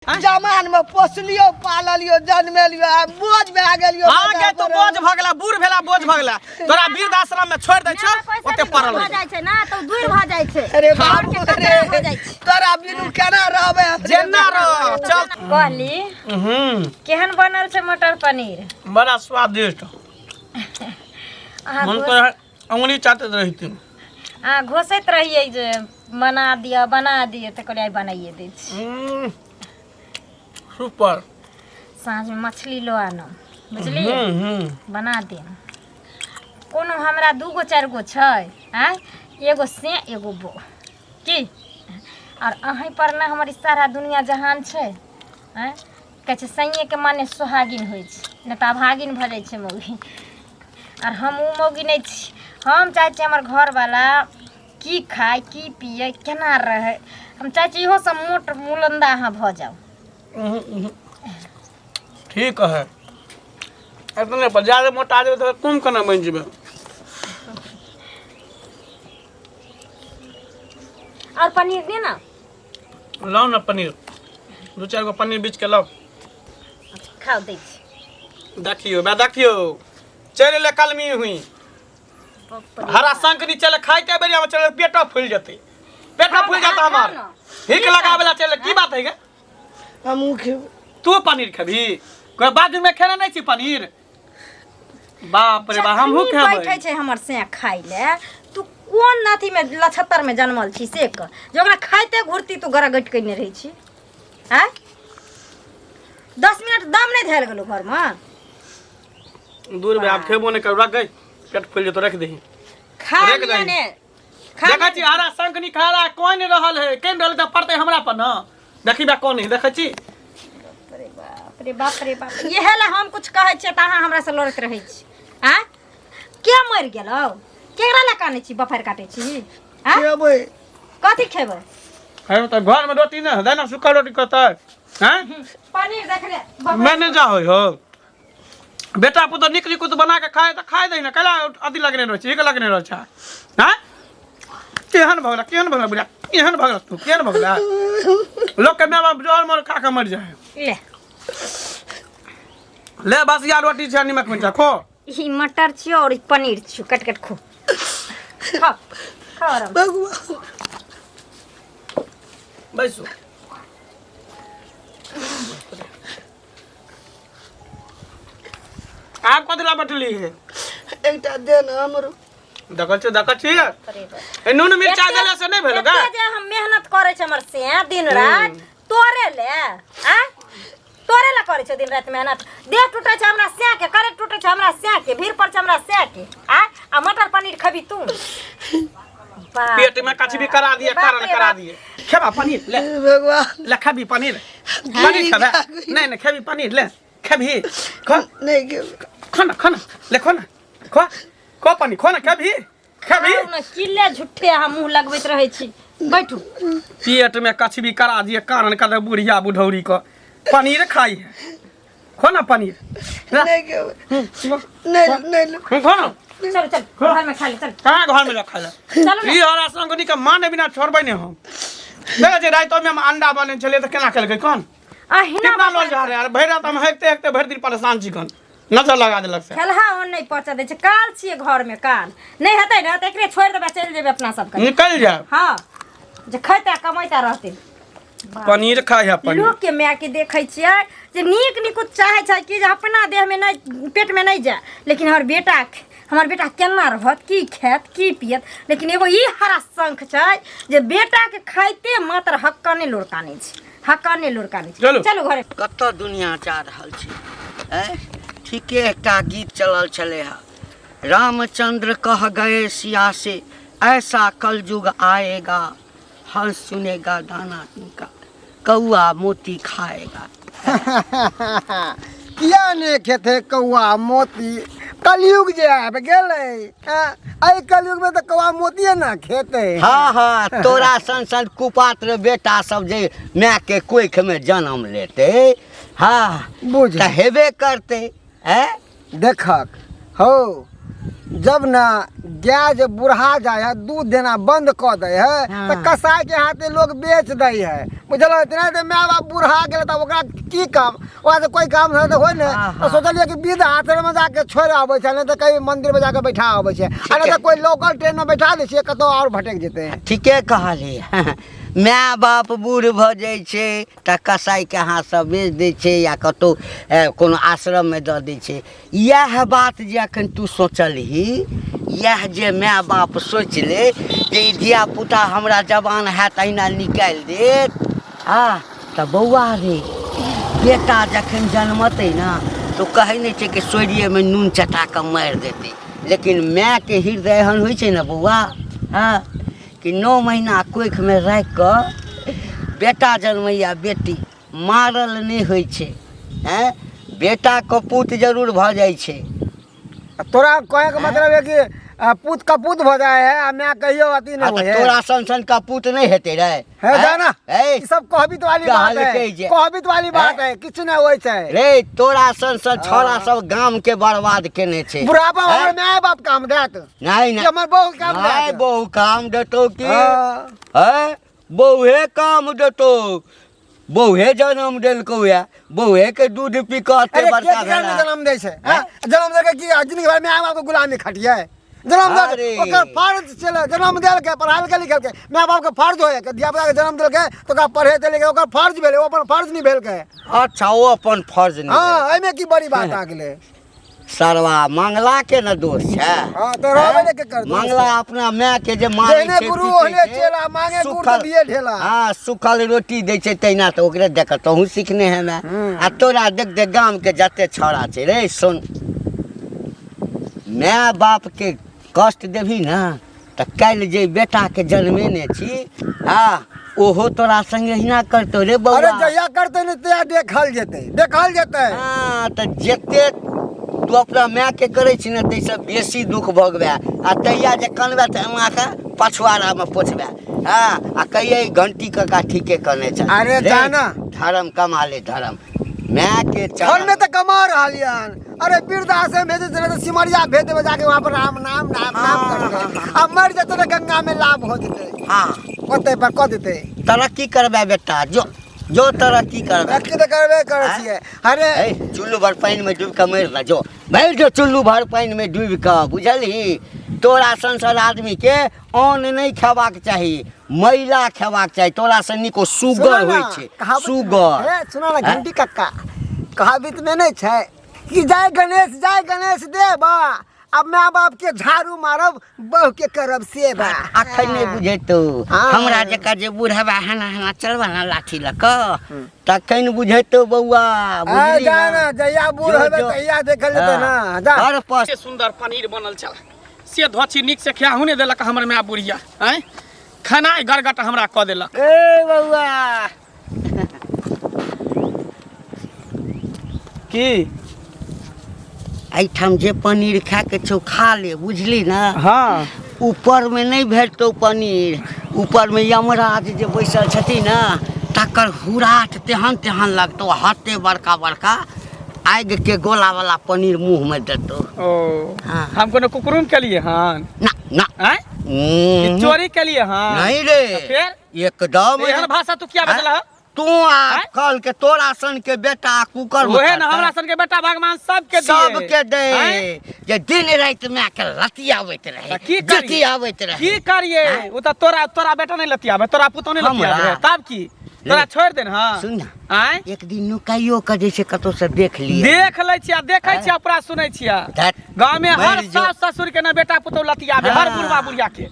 जमान में पोसलियो पाललियो जन्मेलियो आ बोझ भए गेलियो। हाँ गे, तू बोझ भऽ गेला, बूढ़ भेला, बोझ भऽ गेला। तोरा वृद्धाश्रम में छोड़ दै छौ, ओते पड़ल भऽ जाइ छै ना तऽ दूर भऽ जाइ छै। अरे बाबू के रे, कचरा भऽ जाइ छै। तोरा बिनु केना रहबै हम? जेना रह, चल। कहली, केहन बनल छै मटर पनीर? बड़ा स्वादिष्ट। अहाँ मन कर अंगुली चाटैत रहिती। अहाँ घोसैत रहियै जे बना दिअ, बना दिअ, तऽ कहलियै आइ बनाइए दै छी। सुपर। साँझमे मछली लऽ आनब, बुझलियै? हम्म। बना देब। कोनो हमरा दूगो चारि गो छै, आँय, एगो से एगो बो की, आओर अहीं पर ने हमर ई सारा दुनिया जहान छै। आँय, कहै छै सैंयेके माने सोहागिन होइ छै, नहि तऽ अभागिन भऽ जाइ छै मौगी। आर हम ओ मौगी नहि छी। हम चाहै छी हमर घरवला की खाय, की पियै, केना रहै। हम चाहै छी इहो सब मोट मुलन्दा अहाँ भऽ जाउ। उहुं, उहुं। ठीक है, एतने पर ज्यादा मोटा जेबै तऽ कुम केना बनि जेबै? आओर पनीर दे ना। लाउ ने पनीर, दू चारि गो पनीर बीछ के लाउ। खाउ, दै छी। देखियौ बे, देखियौ, चलि एलै कलमी हुई हरा शंख नी। चले खाइते बेरिया में चले, पेटो फूल जेतै, पेटो फूल जेतै हमर। हिक लगावे ला चले, की बात है गे? हमहूँ खेबै। तू पनीर खेबही? कोई बाजू में खेना नहीं छी पनीर। बाप रे बाप, हमहूँ जखनी खेबै। बैठे छै हमर से खाइ ले, तू कोन अथी में लछत्तर में जनमल छी से कह, जे ओकरा खाइते घुरती तू गरगट कयने रहै छी। आँय, 10 मिनट दम नहि धयल गेलो घरमे। दूर में आब खेबो नहीं करू, रख गई, पेट फूल जेतो, रख दही। खा रख लिअ दही। ने खा। देखै छी, हरा शंख नी खा रहा, कोई नहीं रहल है, केन रहल तऽ पड़तै हमरा पर न। देखी बा, कोन है, देखै छी। बाप रे बाप रे बाप, इहे ला हम कुछ कहै छियै तऽ अहाँ हमरा से लड़ैत रहै छी। आँय, के मरि गेलौ? केकरा ला कानै छी, बफारि काटै छी? आँय? खेबै। कथी खेबै? है तऽ घर में रोटी नहीं है ना, सूखा रोटी कतऽ हैं? पनीर देख ले। मैं नहीं जा हो बेटा पुतोह निक निकुत बना के खाए तऽ खाए दही ने, कैला अथी लगने रहै छै, एक लगने रहै छै। हैं, केहन भऽ गेला, केहन भऽ गेला बुढ़िया, केहन भऽ गेला तू, केहन भऽ गेला? लोक के माय बाप जर मर खा के मर जाए। ले। ले, बसिया रोटी छै, निमक मिर्चा खो। ई मटर छियो और ई पनीर छियो, कट कट खो, खाओ खाओ आराम से। भगवान। बैसू। आब कथी ला बैठली है? एकटा दे ने हमरो। देखै छी, देखै छी। अरे बाप। ए, नून मिर्चा देला से नहीं भेलो गा? एते जे हम मेहनत करै छै हमर से दिन रात तोरे ले आ तोरे ला करै छै दिन रात मेहनत। देह टूटे छै हमरा सैं के, करेट टूटे छै हमरा सैं के, भीड़ पर छै हमरा सैं के। आ आ मटर पनीर खबी तू? बाप पेट में कछ भी करा दिए, बाप कारण रे करा बाप। दिए। खेबा पनीर? ले। भगवान। ले, खेबी पनीर? पनीर खेबे? नहीं नहीं, खेबी पनीर? ले, खेबी? खा। नहि खेबै। खा ना, खा ना, ले, खो ना, खो खो पनीर खो ना। खेबी? खेबी? खाउ ने, किले झूठे अहाँ मुँह लगबैत रहै छी, बैठू। पेट में कछ भी करा दिए, कारण कर दे बुढ़िया बुढ़ौरी को, पनीर खाई है। खो ना पनीर, ले। नहि खेबै। हम्म, नहि नहि लेबै। खो ना। चल चल, घर में खा ले, चल। कहाँ घर में खा ले? चलू ने। ई हरा संगनी के माने बिना छोड़बै नहीं हम। देखै छी, रातिो में हम अंडा बने छलियै तऽ केना केलकै कोन अहिना। कितना लऽ जा रहे यार, भरि रात हम हेकते हेकते भरि दिन परेशान छी, कन नजर लगा देलक से। खेलहा ओन नहि पहुँचा दै छै। काल छियै घर में, काल नहि हेतै ने तऽ एकरे छोड़ि देबै, चलि जेबै अपना सबके। निकलि जायब। हँ, जे खैता कमैता रहतै। पनीर खाइ है पनीर। लोक के माय के देखै छियै जे नीक निकुत चाहै छै कि जे अपना देह में नहि, पेट में नहि जाय, लेकिन हमर बेटा, हमर बेटा केना रहत, की खायत, की पियत। लेकिन एगो ई हरा शंख छै जे बेटा के खाइते मात्र हक्काने लोड़काने छै, हक्काने लोड़काने छै। चलू। चलू घरे। कतऽ दुनिया जा रहल छै? आँय, ठीके एकटा गीत चलल छलै हँ, रामचंद्र कह गए सिया से ऐसा कलयुग आएगा, हंस चुनेगा दाना तिनका, कौआ मोती खाएगा। किया ने खेते कौआ मोती? कलयुग जे आबि गेलै, आँ, एहि कलयुग में तऽ कौआ मोतिये ने खेतै। हाँ हाँ, तोरा सन सन कुपात्र बेटा सब जे माय के कोख में जन्म लेते, हाँ, बुझ तऽ हेबे करते। ऐं देखक हौ, जब ना गाय जे बुढ़ा जाए है दूध देना बंद कऽ दै है तऽ कसाई के हाथे लोग बेच दै है बुझल इतना तऽ माय बाप बुढ़ा गेल तऽ ओकरा की काम ओकरा से कोई काम धंधा तऽ होइ नहि तऽ सोचलियै कि वृद्ध आश्रममे जाके छोड़ि आबै छै नहि तऽ कहीं मन्दिरमे जाके बैठा आबै छै आ नहि तऽ कोई लोकल ट्रेनमे बैठा दै छियै कतहु आओर भटकि जेतै। ठीके कहलियै। माय बाप बूढ़ भऽ जाइ छै तऽ कसाइके हाथसँ बेच दै छै या कतहु कोनो आश्रममे दऽ दै छै। इएह बात जे अखन तू सोचलही, इएह जे माय बाप सोचि ले जे ई धियापुता हमरा जवान हैत अहिना निकालि देत। हँ तऽ बौआ रे, बेटा जखन जन्मतै ने तऽ कहै नहि छै कि सोरिएमे नून चटा कऽ मारि देतै, लेकिन मायके हृदय एहन होइ छै ने बौआ, हँ, कि 9 महीना कोखिमे राखि कऽ बेटा जन्मैया बेटी मारल नहि होइ छै। हैं, बेटा कपूत जरूर भऽ जाइ छै। तोरा कहैके मतलब है कि पूत कपूत भऽ जाइ है आ माय कहियो अथी नहि होइ है। तोरा सन सन कपूत नहि हेतै रे। है जाना ई सब कहबीत वाली बात है, कहबीत वाली बात है, किछु नहि होइ छै रे। तोरा सन सन छोरा सब गाम के बर्बाद केने छै। बुढ़ापा हमर माय बाप काम देत नहि? नहि, हमर बहू काम देत। नहि, बहू काम देतौ की? हैं, बहुए काम देतौ? बहुए जन्म देलकौ या बहुए के दूध पी कऽ एते बड़का भेला। जन्म दै छै, जन्म देलकै की जिंदगी भर माय बाप के गुलामी खटियै? जन्म देलकै ओकर फर्ज छलै, जन्म देलकै, पढ़ालकै लिखलकै, माय बाप के फर्ज होइ है। धिया पुता के जन्म देलकै तऽ ओकरा पढ़ेतै लिखेतै, ओकर फर्ज भेलै, ओ अपन फर्ज निभेलकै। अच्छा, ओ अपन फर्ज निभेलकै। हँ, एहिमे की बड़ी बात आ गेलै? सरवा मांगला के न दोष छै। हँ, तऽ रहबे ने केकर दोष? मांगला अपना माय के जे मारै जेहने छै, गुरु पीटै ओहने छै, चेला, मांगे गुड़ तऽ दिए ढेला। हँ, सुखल रोटी दै छै तहिना तऽ ओकरे देख कऽ तोहूँ सिखने हेमे। आ तोरा देख देख गाम के जते छौड़ा छै रे, सुन, माय बाप के कष्ट देबही ने तऽ काल्हि जे बेटाके जन्मेने छी, हँ, ओहो तोरा संगे एहिना करतौ रे बौआ। अरे जहिया करतै ने तहिया देखल जेतै, देखल जेतै। हँ, तऽ जते तू अपना मायके करै छी ने ताहिसँ बेसी दुख भोगबै आ तहिया जे कनबै तऽ एना कऽ पछुआरामे पोछबै। हँ, आ कहियै घंटी काका ठीके कहने छै। अरे जाना धर्म कमा ले, धर्म मायके घर में तऽ कमा रहलियन। अरे वृद्धाश्रम भेजै छलै तऽ सिमरिया भेज देबै, जाके वहाँ पर राम नाम राम नाम करबै आ मरि जेतै तऽ गंगा में लाभ हो जेतै। हँ, ओतै पर कऽ देतै। तरक्की करबै बेटा, जो जो तरक्की करबै। तरक्की तऽ करबे करै छियै। अरे चुल्लू भर पानि में डूबि कऽ मरि जा, जो मरि जो चुल्लू भर पानि में डूबि कऽ, बुझलही? तोरा सन सन आदमी के अन्न नहि खेबाक चाही, मैला खेबाक चाही। तोरा से नीक ओ सुगर होइ छै, सुगर। सुना ना घंटी कक्का, कहावत में नहि छै कि जय गणेश जय गणेश देवा, अब माय बाप के झाड़ू मारब, बहू के करब सेवा। अखन नहि बुझेतौ। हमरा जकाँ जे बुढ़ाबा हना हना चलबा ना लाठी लऽ कऽ, तखन बुझेतौ बौआ। बुझली ना? जहिया बूढ़ हेबै तहिया देखल जेतै ना। जा। घर पर सुंदर पनीर बनल छल से धोची नीक से खियाहू नहि देलक हमर माय बुढ़िया। आँय, खेनाइ गड़गट हमरा कऽ देलक। ए बौआ, की एहिठाम जे पनीर खायके छौ खा ले, बुझली ने? हाँ। ऊपरमे नहि भेटतौ पनीर। ऊपरमे यमराज जे बैसल छथिन ने तकर हुराट तेहन तेहन लगतौ, हाथे बड़का बड़का आगिके गोला वाला पनीर मुँहमे देतौ। ओ हाँ। हम कोनो कुकुरुम केलिए हन? ना ना। आँय, चोरी केलिए हन? नहीं रे। फिर एकदम एहन भाषा तू किया बजला? तू आ कल के तोरा सन के बेटा कुकर ओहे न, हमरा सन के बेटा भगवान सबके दिए, सबके दे जे दिन राति माय के लतियाबैत रहे, की जतियाबैत रहे। की करिए? ओ तऽ तोरा तोरा बेटा नहीं लतियाबे, तोरा पुतोह नहीं लतियाबे, तब की तोरा छोड़ देन? हां सुन ना, एक दिन नुकाइयो के जे छै कतौ से देख लिए। देख लै छियै, देखै छियै, पूरा सुनै छियै। गाँव में हर सास ससुर के ना बेटा पुतोह लतियाबे, हर बुढ़वा बुढ़िया के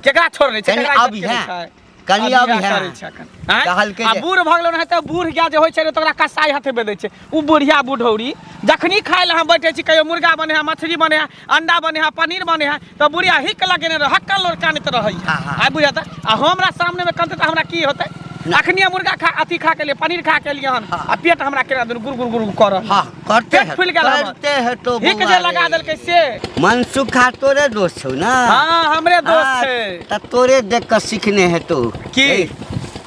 केकरा छोड़ दै छै? केकरा अभी है कनि अभी है कहलकै आ बूढ़ भऽ गेलै तऽ बूढ़ गाय जे होइ छै ने तऽ ओकरा कसाई हाथे बेचै छै। ओ बुढ़िया बुढ़ौरी जखनी खाय लए हम बैठै छी, कहियो मुर्गा बने है, मछली बने है, अंडा बने है, पनीर बने है, तऽ बुढ़िया हिक लगेने रह हक्कल लोर कानैत रहै। आइ बुझत आ हमरा सामने मे कनतै तऽ हमरा की होतै? अखनी मुर्गा खा अथी खा के लिए पनीर खा के लिए हन आ पेट हमरा केना दुनू गुर गुर गुर कर। हां, करते पेट फूलि गेल हमर। करते है तो हिक जे लगा देलकै से। मनसुखा तोरे दोस्त छौ ना? हां, हमरे दोस्त छै। त तोरे देख के सीखने हेतौ की?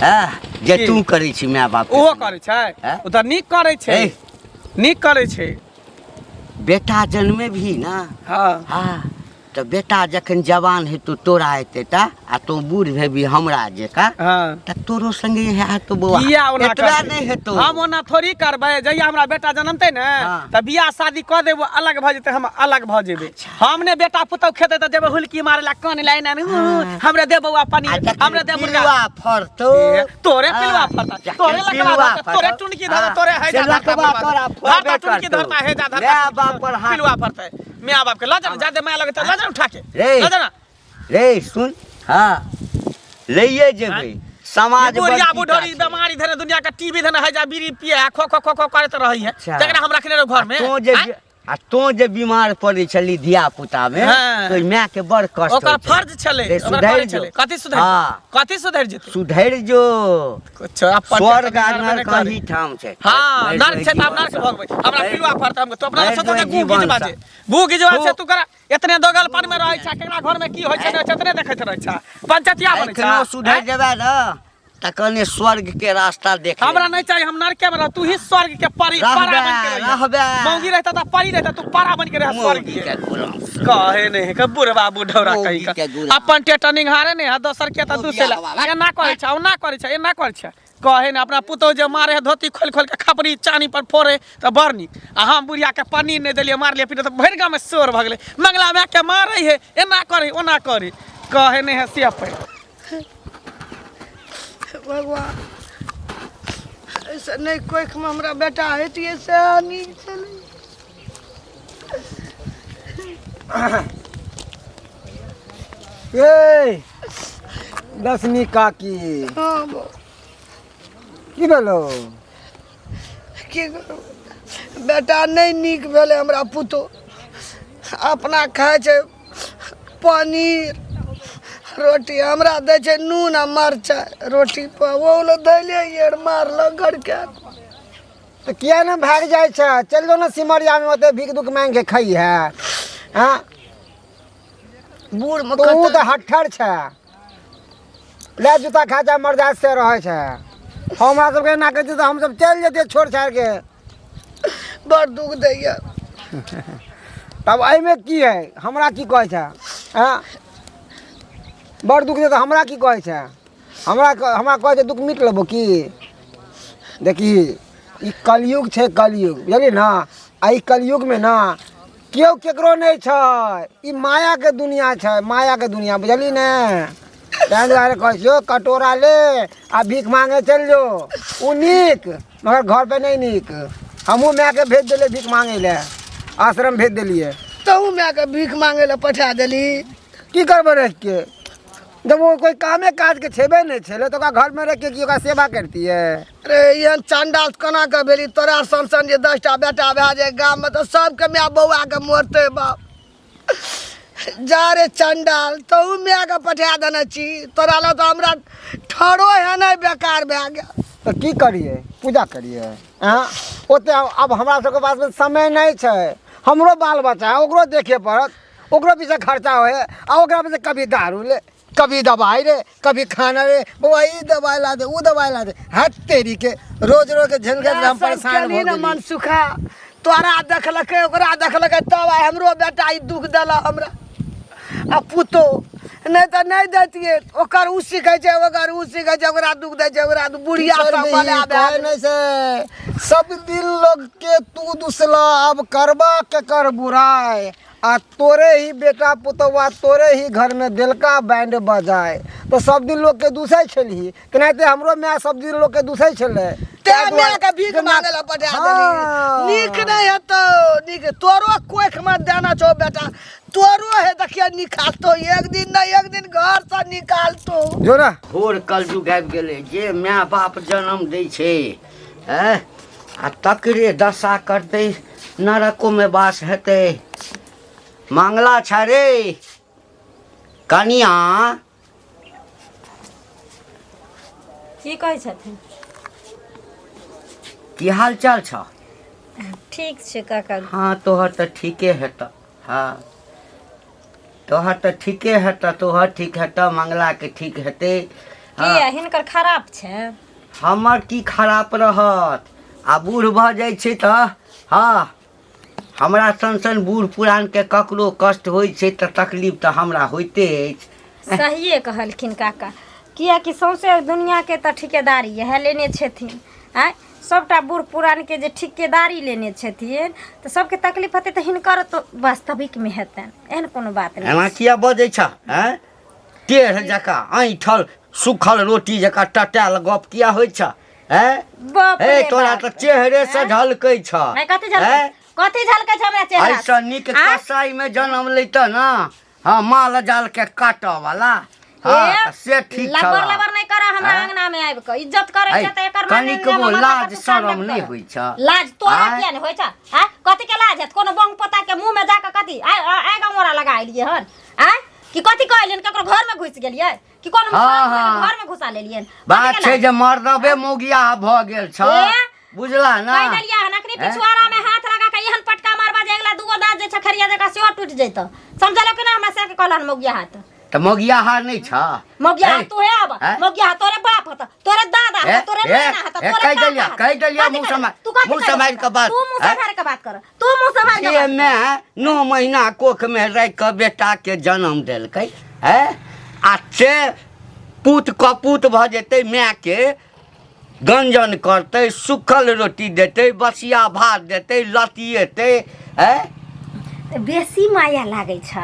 हां, जे तू करै छी माय बाप ओहो करै छै। ओ तऽ नीक करै छै, नीक करै छै। बेटा जन्मे भी ना। हां हां, तऽ बेटा जखन जवान हेतौ तोरा हेतै तऽ आ तोँ बूढ़ भेबी हमरा जकाँ हाँ तऽ तोरो संगे इएह हेतौ बौआ किया ओना एतबा करतै? नहि हेतौ हम ओना थोड़ी करबै जहिया हमरा बेटा जनमतै ने हाँ। तऽ बियाह शादी कऽ देबो अलग भऽ जेतै हम अलग भऽ जेबै हम ने बेटा पुतहु खेतै तऽ जेबै हुलकी मारै ला कान ला एना हाँ। हमरे दे बौआ आ पनीर जखन हमरे दे मुर्गा पिलुआ फड़तौ ए, तोरे हाँ, पिलुआ फड़ता जखन तोरे लकवा पिलुआ धरता तोरे फड़तौ, टुनकी धरता हाँ, तोरे से हैजा धरता लकवा बर्बाद। तोरा धरता फड़बे टुनकी करतौ। धरता हैजा धरता माय बाप पर हाथ पिलुआ फड़तै माय बाप के लऽ जा ना, जादे माय लगतै लऽ जा ना उठा के रे। लऽ जा ना। रे सुन हाँ लैए जेबै समाज बुढ़िया बड़की बुढ़ोरी टा छै। बीमारी धरे दुनिया के टीवी धरे हैजा बीड़ी पिए है खो खो खो खो करैत रहै है अच्छा। तकरा हम रखने रहो घर में तों जे आँय? आ तों जे बीमार पड़ै छली धिया पुता में हाँ। तो माय के बड़ कष्ट ओकर होइ छलै। फर्ज छलै रे, ओकरा सुधरि करै जो। छलै कथी सुधरि हाँ। कथी सुधरि जेतै सुधरि जो कुछ अपन स्वर्ग आ के नरक करे। एही ठाम छै हाँ मरि नर्क जोइ छै तऽ आब जीवन नर्क सँ। भोगबै हमरा मरि पिलुआ फड़तै हम तो अपना मरि सोचो जोइ जे गू जीवन गिजबा सँ। जे गू गिजबा छै खूब। तू करा एतने दोगल पान में रहै छै केकरा घर में की होइ छै नहि छै एतने देखैत रहै छै पंचतिया बनै छै एखनो सुधरि जेबै ने तऽ कने स्वर्ग के रास्ता देख हमरा नहीं चाहिए हम नरके में रह तू ही स्वर्ग के परी रहबे, पारा बन के रहिहे। रहबे। मौगी रहता त परी रहता तू पारा बन के रह स्वर्ग मौगी के के गुलाम। कहे नहीं के बुढ़वा बुढ़ौरा मौगी कही के का गुलाम। अपन टेटनिंग हारे नहीं है दोसर के त मौगी दूसरे ला हवा। एना करै छै ओना करै छै एना करै छै कहे ने अपना पुतोह जे मारे है धोती खोलि खोलि के खपरी चानी पर फोड़े तऽ बड़ नीक आ हम बुढ़िया के पनीर नहि देलियै मारलियै पीटे तऽ भरि गाँवमे शोर भऽ गेलै मंगला माय के मारै है एना करै ओना करै कहे नहि है से पर भगवान ऐसे नहि कोखिमे हमरा बेटा हेतियै से नीक छलै ए दसमी काकी हँ बौ की भेलो की करू बेटा नहि नीक भेलै हमरा पुतोह अपना खाइ छै पनीर रोटी हमरा दै छै नून आ मरचाइ रोटी पर ओ लए धैले मारलक घरके तऽ किया ने भागि जाइ छै चलि जाउ ने सिमरियामे ओतऽ भीख दुख मांगि के खइ है हँ बूढ़मे तू कतऽ तऽ हट्ठर छै ले जूता खा जा मर जा से रहै छै हमरा सबके एना कहै छै तऽ हमसब चलि जैतियै छोड़ छाड़ि के बड़ दुख दैया तब एहिमे की है हमरा की कहै छै हँ बड़ दुख छै तऽ हमरा की कहै छै हमरा हमरा कहै छै दुख मिट लेबो की देखी ई कलयुग छै कलयुग बुझलियै ने आ ई कलयुगमे ने केओ केकरो नहि छै ई मायाके दुनिया छै मायाके दुनिया बुझलियै ने ताहि दुआरे कहै छियौ कटोरा ले आ भीख मांगे चलि जो ओ नीक मगर घर पे नहि नीक हमहूँ मायके भेज देलियै भीख मांगे लए आश्रम भेज देलियै तहू मायके भीख मांगे लए पठा देली की करबै रहिके जब ओ कोई कामे काज के छेबे नहि छलै तऽ ओकरा घरमे रखिके की ओकरा सेवा करतियै रे एहन चंडाल केना के भेली तोरा सन सन जे 10टा बेटा भए जाय गाममे तऽ सबके माय बौआके मरतै बाप जा रे चंडाल तहू मायके पठा देने छी तोरा लए तऽ हमरा ठरो हेनाइ बेकार भए गेल तऽ की करियै पूजा करियै आँ ओते आब हमरा सबके पासमे समय नहि छै हमरो बाल बच्चा है ओकरो देखे पड़त ओकरो पीछे खर्चा होइ है आ ओकरा पीछे कभी दारू ले कभी दवाई रे कभी खाना रे बौआ ई दवाई ला दे ओ दवाई ला दे हट तेरी के रोज रोज के झेल के हम सब परेशान केलही भऽ ने गेली मन सुखा तोरा देखलकै ओकरा देखलकै तब आइ हमरो बेटा ई दुख देलक हमरा आ पुतोह नहि तऽ नहि दैतियै ओकर ओ सीखै छै ओकर ओ सीखै छै ओकरा दुख दै छै ओकरा दुख बुढ़िया की सब करबिही, बना कहै नहि छै सब दिन लोग के तू दुसला अब करबा केकर बुराइ आ तोरे ही बेटा पुतौआ तोरे ही घरमे देलका बैंड बजाय तऽ सब दिन लोकके दूसै छलही तेनाहिते हमरो माय सब दिन लोकके दूसै छलै तें मायके भीख मांगे लए पठा देली नीक नहि हेतौ नीक तोरो कोखिमे देना छौ बेटा तोरो हे देखिए निकालतो एक दिन नहि एक दिन घरसँ निकालतो जो ना घोर कलयुग आबि गेलै जे माय बाप जनम दै छै आँय आ तकरे दशा करतै नरकोमे वास हेतै मंगला छै रे कनिया की कहै छथिन की हाल चाल छ ठीक छै काका हँ तोहर तऽ ठीके हेतऽ हँ तोहर तऽ ठीके हेतऽ तोहर ठीक हेतऽ मंगलाके ठीक हेतै हँ किया हिनकर खराब छै हमर की खराप रहत आ बूढ़ भऽ जाइ छै तऽ हँ हमरा सन सन बूढ़ पुरानके ककरो कष्ट होइ छै तऽ तकलीफ तऽ हमरा होइते अछि। सहिए कहलखिन काका, किएकि सौंसे दुनिआँके तऽ ठिकेदारी इएह लेने छथिन। आँय, सभटा बूढ़ पुरानके जे ठिकेदारी लेने छथिन तऽ सबके तकलीफ हेतै तऽ हिनकर तऽ वास्तविकमे हेतनि, एहन कोनो बात नहि। एना किया बजै छह? आँय, टेढ़ जकाँ ऐंठल सुखल रोटी जकाँ टटायल गप किया होइ छह? आँय, बाप हे रे तोरा बाप। तऽ चेहरे से झलकै छह। आँय, कथी झलकै? आँय? कथी झलकै छै हमरा चेहरा? एहिसँ नीक आँय? कसाई मे जन्म लैतह ने, हँ, माल जाल के काटऽ वाला, हँ, ए, तऽ से ठीक लबर छल। लबर नहि कर हमरा आँय? अंगना में आबि कऽ इज्जत करै ऐ, छै तऽ एकर माने कनिकबो नहि माथा पर लाज तू शरम कान नहि कर। होइ छ। लाज तोरा आँय? किया नहि होइ छ? आँय, कथी के लाज हेत? कोनो बंग पोता के मुंह में जाके कथी आय आय गमोरा लगा एलियै हन? आँय, कि कथी कहलियन? ककरो घर में घुसि गेलियै कि कोनो हँ, मुसलमान हँ। घर में घुसा लेलियन? बात कथी के छै लाज? जे मर्दबे मौगिया भऽ गेल छ, ए? बुझला ना? कहि देलियै हन, अखनी हैं? पिछुआरा में हाथ लगा के एहन पटका मारबा जे अगला दूगो दाँत जे छै खरिया जकाँ सेहो टूटि जैतौ। समझलो कि ना? हमरा से कहलन मौगिया हाथ। तऽ मौगिया हार नहि छ? मौगिया ए, हाथ तोहे आब। हैं? मौगिया हाथ तोरे बाप हत, तोरे दादा ए, हत, तोरे ए, नाना हत, ए, तोरे कहि काका देलियै, हत। कहि देलियै, कथी मुँह कहि सम्हारि- तू कथी मुँह कहि सम्हारि कऽ बात, तू मुँह हैं? सम्हारि के बात कर, तू मुँह सम्हारि के जे बात कर। माय 9 महीना कोख में राखि कऽ बेटा के जन्म देलकै, है, आ से पूत कपूत भऽ जेतै, माय के गंजन करतै, सुखल रोटी देतै, बसिया भात देतै, लतिएतै, है। तऽ बेसी माया लागै छ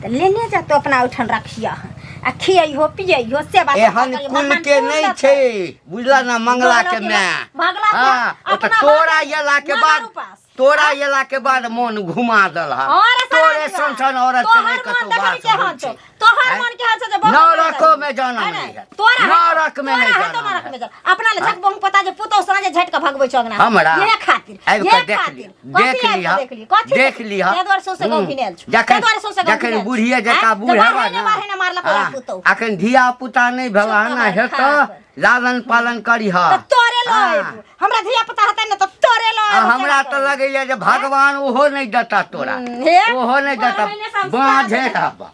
तऽ लेने जतो अपना ओहिठाम रखियह आ खियैहो पियैहो, सेवा सत्कार एहन करियौ, कुल भगवान के कुल नहि देतौ। छै, बुझला ना? मंगला के भगला के माय भगला के हँ, ओ तऽ अपना तोरा बाप एला के नगर बाद उपास। तोरा एला के बाद मन घुमा देलह। और तोरे सन सन औरत के तोहर नहि मन कतौ देखै वास केहन होइ छौ छै। तोहर आँय? मन केहन छौ जे बहुत नरको में जन्म है ने? नहि हैत। तोरा हेतौ- नरक में नहि तोरा हेतौ जन्म नरक में हैत। जन्म। अपना ले झक बहु पता जे पुतौ साँझे झटि कऽ भगबै छौ अंगना से। हमरा इहे खातिर, आबि इहे कऽ देख खातिर। लिह, कथी देख आबि कऽ लिह, देख लिह? कथी देख लिह। ताहि दुआरे सौंसे गाँव घिनायल छौ। जखन ताहि दुआरे सौंसे गाँव जखन घिनायल छौ। बुढ़िए जकाँ आँय? बूढ़ जे हेबा बारहे ने ने बारहे ने मारलक ओकरा हाँ, पुतौ। अखन धिया पुता नहि भेल चुप ने रह, हेतऽ, खा। लालन पालन करीह। तऽ तोरे लऽ हाँ। अयबू। हमरा धिया पुता हेतै ने तऽ तोरे लऽ आ अयबू, हमरा सेवा तऽ करबै। लगैया जे भगवान ओहो नहि देता तोरा, हे? ओहो नहि देता। बारह महीने संस्कार बाँझे देता। रहबा।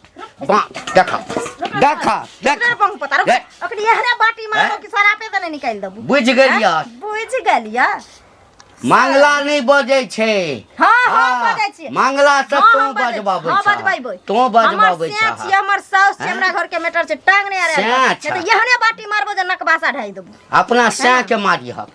देख देख देख। रे बंग पता रुक। हे। अखनी एहने बाटी मारबो हैं? कि सरापे तऽ नहि निकालि देबू। बुझि गेलियै? बुझि गेलियै। मंगला नहि बजै छै। हाँ, हाँ, बजै छियै। मंगला से हाँ, तों हम बजै- बजबाबै हाँ, छह। बजबैबै। तों हमर बजबाबै सैं छह। छियै, हमर साउस छियै, हैं? हमरा घर के मैटर छै, टांग नहि अड़ायल सैं छै। छह। नहि तऽ एहने बाटी मारबो जे नकबासा ढाइ देबो। अपना सैं के मारिहक,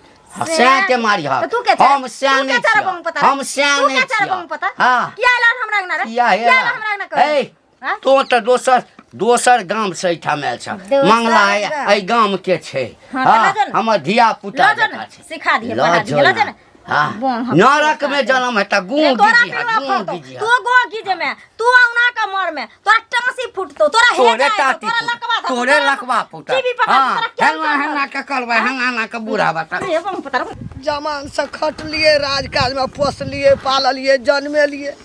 सैं के मारिहक। तऽ तू के छे? हम सैं तू नहि के छे रे छियह। बंग पता रे? हम सैं तू नहि के छे रे छियह। बंग पता? हाँ। किया एलहन हमरा अंगना रे? किया किया एला? एलहन हमरा अंगना कहै? ए, हाँ? तों तऽ दोसर दोसर गाम से एहिठाम आयल छह। दोसर मंगला गाम। एहि गाम के छै। हाँ, तऽ लऽ जो ने। हमर धिया पुता लऽ जो ने, जकाँ छै। सिखा दिहे, लऽ पढ़ा जो दिहे, लऽ ने। जो ने। हाँ। बोम हम नरक में सिखा जन्म हेतै, गुँ रे तोरा गिजिहा, पिलुआ गुँ फड़तौ, गिजिहा। तू गो गिजे में, तू औना के मर में, तोरा टाँसी फुटतौ, तोरा तोरे हेजा हेतौ, टाटी तोरा फुटतौ, लकवा धरतौ, तोरे तोरा लकवा फुटत। टीवी पकड़, हाँ, तोरा कैंसर हेना हेना के करबै, हेना हेना के बूढ़ा बता। रे बम पता जमान से खटलिए, राजकाज में पोसलिए, पाललिए, जन्मेलिए,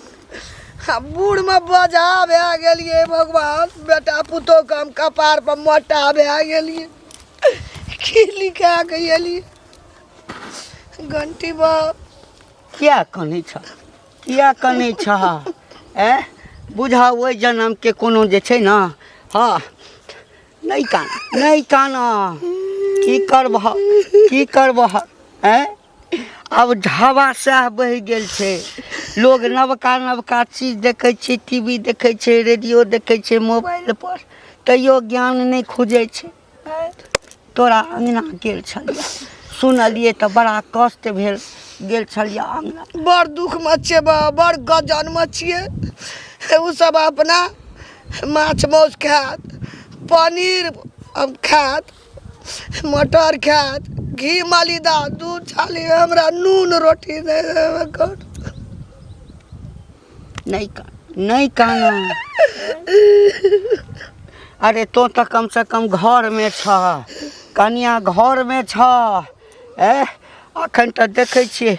आ बूढ़मे बजा भए गेलिए भगवान। बेटा पुतोहके हम कपार पर मोटा भए गेलिए। की लिखा के एलिए घंटी बाप। किया कनै छ? किया कनै छ? ए बुझा, ओहि जन्मके कोनो जे छै ने। हँ, नहि कान, नहि कान। की करबह, की करबह? ऐं, आब हवा सएह बहि गेल छै। लोग नवका नवका चीज देखै छै, टी वी देखै छै, रेडियो देखै छै, मोबाइलपर, तैयो ज्ञान नहि खुजै छै। ऐं, तोरा अङ्गना गेल छलियै, सुनलियै तऽ बड़ा कष्ट भेल। गेल छलियै अङ्गना। बड़ दुखमे छियै बा, बड़ गजनमे छियै। ओ सब अपना माछ मासु खायत, पनीर हम खायत, मटर खायत, घी मलिदा दूध छाली, हमरा नून रोटी नहि देबै कर। नहि कान, नहि कान। अरे तोँ तऽ कमसँ कम घरमे छह कनिया, घरमे छह। ए अखन तऽ देखै छियै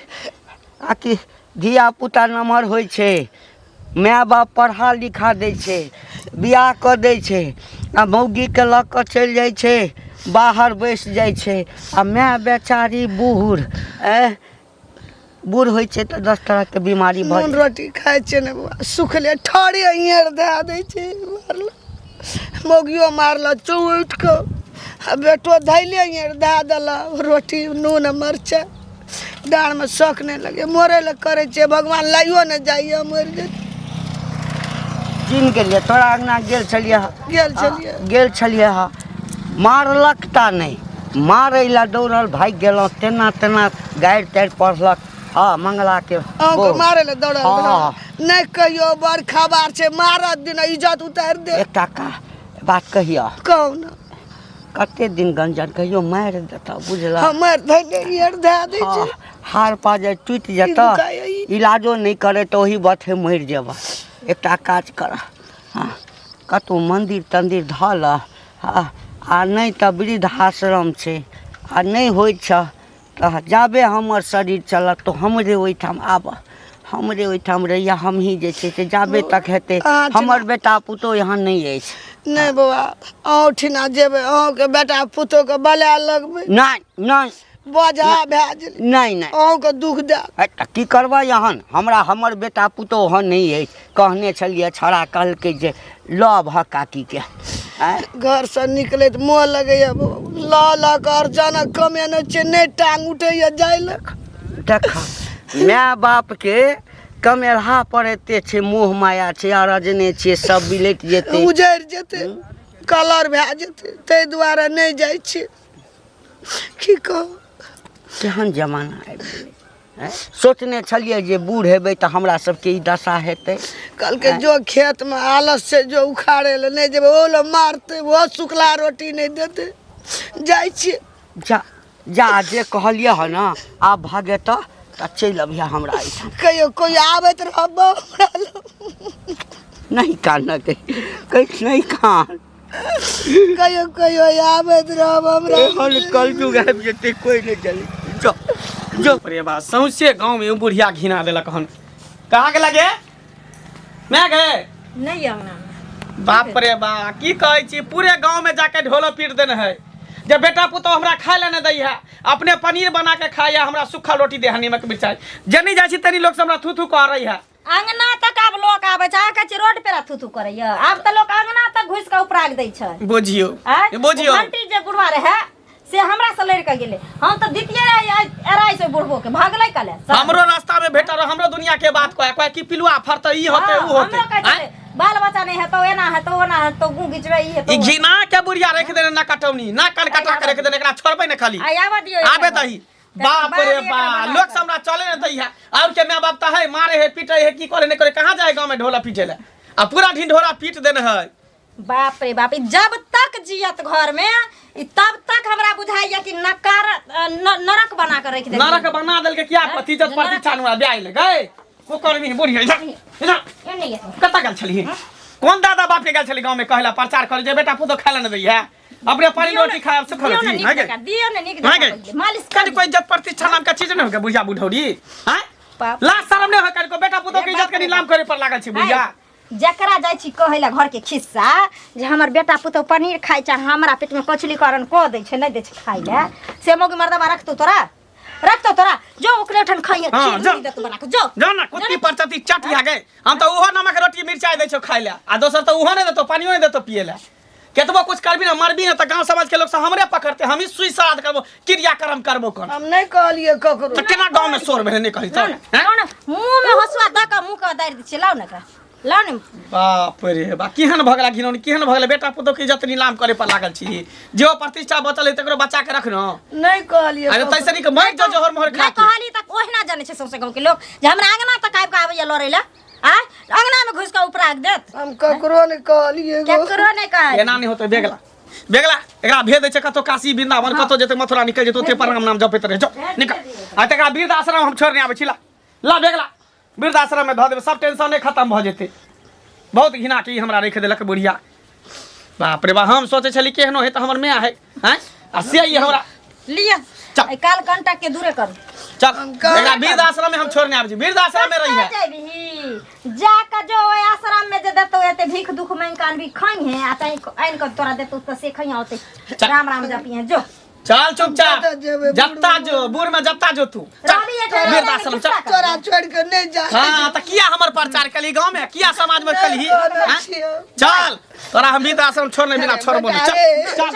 आकि धियापुता नमहर होइ छै, माय बाप पढ़ा लिखा दै छै, बियाह कऽ दै छै आ मौगीके लऽ कऽ चलि जाइ छै बाहर, बसि जाइ छै आ माय बेचारी बूढ़, ए बूढ़ होइ छै तऽ 10 तरहके बीमारी भऽ नून रोटी खाइ छियै ने बौआ, सुखले ठरे अइर दए दै छै। मारल मौगियो मारल चौठ कऽ आ बेटो धैले अइर दए देलक रोटी नून आ मरचाइ। डाँड़मे शौक नहि लगैए, मरै लए करै छियै, भगवान लाइयो नहि जाइए, मरि जेतै। चिन्ह गेलियै, तोरा अङ्गना गेल छलियै हँ। गेल छलियै। गेल छलियै हँ, मारलक ता नहि, मारै लए दौड़ल भागि गेलहुँ, तेना तेना गारि तारि पढ़लक। हँ, मंगलाके अहूँके मारै लए दौड़ल? हँ। नहि कहियो, बड़ खबार छै, मारत दिन इज्जत उतारि दे। एकटा का बात कहियऽ? कहू ने। कते दिन गंजन कहियो मारि देतऽ, बुझलऽ? हमर धैले ईयर धए दै छै। हँ, हार पाजर टूटि जेतऽ, दुखाइए ई। इलाजो नहि करे तऽ ओही बथे मरि जेबऽ। एकटा काज कर, हँ, कतहु मन्दिर तन्दिर धऽ लऽ। हँ, आ नहि तऽ वृद्धाश्रम छै, आ नहि होइ छऽ तऽ जाबे हमर शरीर चलत तऽ हमरे ओहिठाम आबऽ, हमरे ओहिठाम रहिए, हमही जे छै से जाबे तक हेतै। अहाँ हमर बेटा पुतोहु यहाँ नहि अछि। नहि बौआ, अहूँ ठिना जेबै, अहूँके बेटा पुतोहके बला लगबै। नहि नहि। बजा भए गेलै। नहि नहि। अहूँके दुख देत। है, तऽ की करबै अहन? हमरा हमर बेटा पुतोहु ओहन नहि अछि। कहने छलियै, छौड़ा कहलकै जे लऽ अबहऽ काकीके। आँय? घरसँ निकलैत मोह लगैए, लऽ लऽ कऽ अर्चना कमेने छियै, नहि टांग उठैए जाय लए। देख, माय बापके कमेलहा पर एते छै मोह माया छै, अरजने छियै, सब बिलटि जेतै, उजड़ि जेतै, कलर भए जेतै, ताहि दुआरे नहि जाइ छियै। की कहू, केहन जमाना आबि गेलै। आँय? सोचने छलियै जे बूढ़ हेबै तऽ हमरा सबके ई दशा हेतै? कहलकै जो खेतमे, आलस छै, जो उखाड़े लए। नहि जेबै, ओ लए मारतै, ओहो सुखला रोटी नहि देतै। जाइ छियै। जा जा, जे कहलियै हँ ने, आब भऽ जेतऽ तऽ चलि अबिहे हमरा एहिठाम। कहियो कोइ आबैत रहब हमरा लग। नहि कानऽ, कहि नहि कान। कहियो कहियो आबैत रहब हमरा। एहन कलयुग आबि जेतै, कोइ नहि चली। जो जो। अरे बा, सौंसे गाँव में बुढ़िया घिना देलक हन। कहाँ के लगे मैं गए? नहि, अंगना में। बाप रे बा, की कहै छी, पूरे गाँव में जाके ढोलो पीट देने है जे बेटा पुतोह हमरा खाय लए नहि दै है, अपने पनीर बना के खाय है, हमरा सूखा रोटी दे है, नीमक मिरचाई। जनी जाइ छी तनी लोग सब हमरा थू थू कह रही है। अंगना तक आब लोक आबै छै। अहाँ कहै छी रोड पे थू थू करैया, आब तऽ लोक अंगना तक घुसि कऽ उपराग दै छै। बुझियौ। आँय? बुझियौ। ओ घंटी जे बुढ़वा रहै से हमरा से लड़ि कऽ गेलै, हम तऽ दितियै रहै एराइ से बुढ़बो के भगलै कले। हमरो रास्ता में भेटल रह, हमरो दुनिया के बात कहे कहे कि पिलुआ फरतै, ई होतै, ऊ होतै। हमरो कहै आँय? छलै, बाल बच्चा नहि हेतौ, एना हेतौ, ओना हेतौ, गु घिचबै, ई हेतौ। ई घिना के बुढ़िया रख देने, ना कटौनी ना कन कटा के रख देने, एकरा छोड़बै ने खाली। आइ आबऽ दियौ एकरा। आबे दही। बाप रे बा, लोग सब हमरा चले न दै है। और के माय बाप त है, मारे है, पीटे है, की करे नहीं करे, कहाँ जाए गांव में ढोला पीटे ले, आ पूरा ढिंढोरा पीट देने है। बाप रे बाप, ई जब तक जियत घर में ई तब तक हमरा बुझाइया कि नकार नरक बना के रख दे। नरक बना देलके। किया पति जब प्रतिष्ठा नुआ ब्याह ले गए को करमी बुढ़िया। इधर इधर। एने ये। कतऽ गेल छलही? कोन दादा बाप के गेल छली गांव में कहला प्रचार करे जे बेटा पुतोह खाय ला न दै है, अपने पानी रोटी खाय सुखल दियौ ने रोटी नीक है गे? जकाँ, दियौ ने नीक हाँ जकाँ गे? पहिले, मालिश कर। कनि कोई इज्जत प्रतिष्ठा नाम का चीज नहीं होगा बुढ़िया बुढ़ौरी हैं? बाप। लाज शरम नहीं हो कनि को? बेटा पुतोह के इज्जत के नीलाम करे पर लागल छी बुढ़िया। जकरा जाइ छी कहै लए घर के खिस्सा जे हमर बेटा पुतोह पनीर खाइ छै, हमरा पेट में कचली करण कऽ दै छै, नहि दै छै खाइ लए, से मौगी मर्दबा रखतौ तोरा? रखतौ तोरा? जो ओकरे ओठन खाइहे। हाँ, खीर जो। पूरी देतौ बना कऽ, जो। जो ना कुत्ती परचती चट आ गए। हम तो उहो नमक रोटी मिरचाई दै छौ खाइ लए, आ दोसर तो उहो नहीं देतौ, पानियो नहीं देतौ पिए लए। केतबो कुछ करबी ना, मरबी ना तऽ गांव समाज के लोग सब हमरे पकड़ते, हमही सुई श्राद्ध करबो, क्रियाक्रम करबो कर। हम नहि कहलियै ककरो। तऽ केना गांव में शोर भेलै, नहि कहली लाउ तऽ ने, हैं? लाउ ने, मुँह में हँसुआ दऽ कऽ मुँह के दारि दै छियै। लाउ ने एकरा, लाउ ने। बाप रे बा, केहन भऽ गेला घिनौनी, केहन भऽ गेलै! बेटा पुतोह के इज्जत नीलाम करे पर लागल छी। जे ओ प्रतिष्ठा बचल है तकरो बचा के रख न। नहि कहलियै अरे ककरो। तैसे नीक मरि जो जहर मोहर खा नहि के। कहली तऽ ओहिना जानै छै सौंसे गाँव के लोक जे हमरा अंगना तक आबि कऽ आबैया लड़ै लए। आ अंगना में घुसि कऽ उपराग देत। हम ककरो नहि कहलियै गो। केकरो नहि कहली। एना नहि होतै। बेगला बेगला, एकरा भेज दै छै कतौ काशी वृंदावन, कतौ जेतै मथुरा निकलि जेतै, ओते पर राम नाम जपैत रहै। जो निकल। आ तकरा वृद्धाश्रम हम छोड़ने आबै छी। ला ला बेगला, वृद्धाश्रम में धऽ देबै, सब टेंशन नहि खत्म भऽ जेतै। बहुत घिना के ई हमरा राखि देलक बुढ़िया। बाप रे बाप, हम सोचै छली केहनो है तऽ हमर माय है, आँय, आ से ई हमरा लिअ। चल। एहि काल कंटक के दूरे करू। चल, एकरा वृद्धाश्रम में हम छोड़ने आबै छी, वृद्धाश्रम में रही है। जेबही जा कऽ जो ओहि आश्रम में जे देतौ, एते भीख दुख मांगि कऽ अनबी खाइहे, आ तैं आनि कऽ तोरा देतौ तऽ से खइहे, ओते चल। राम राम जपिहे जो। चल चुपचाप। जतऽ जेबै, जत्ता जो बूढ़ में जत्ता जो तू, चल। रवि एठन वृद्धाश्रम चल। तोरा छोड़ि कऽ नहि जा। हाँ, तऽ किया हमर प्रचार कली गाँव में, किया समाज में कलही? नहि आँय? छियौ। चल, तोरा हम वृद्धाश्रम छोड़ने बिना छोड़बो नहीं। चल बेटा रे। चल।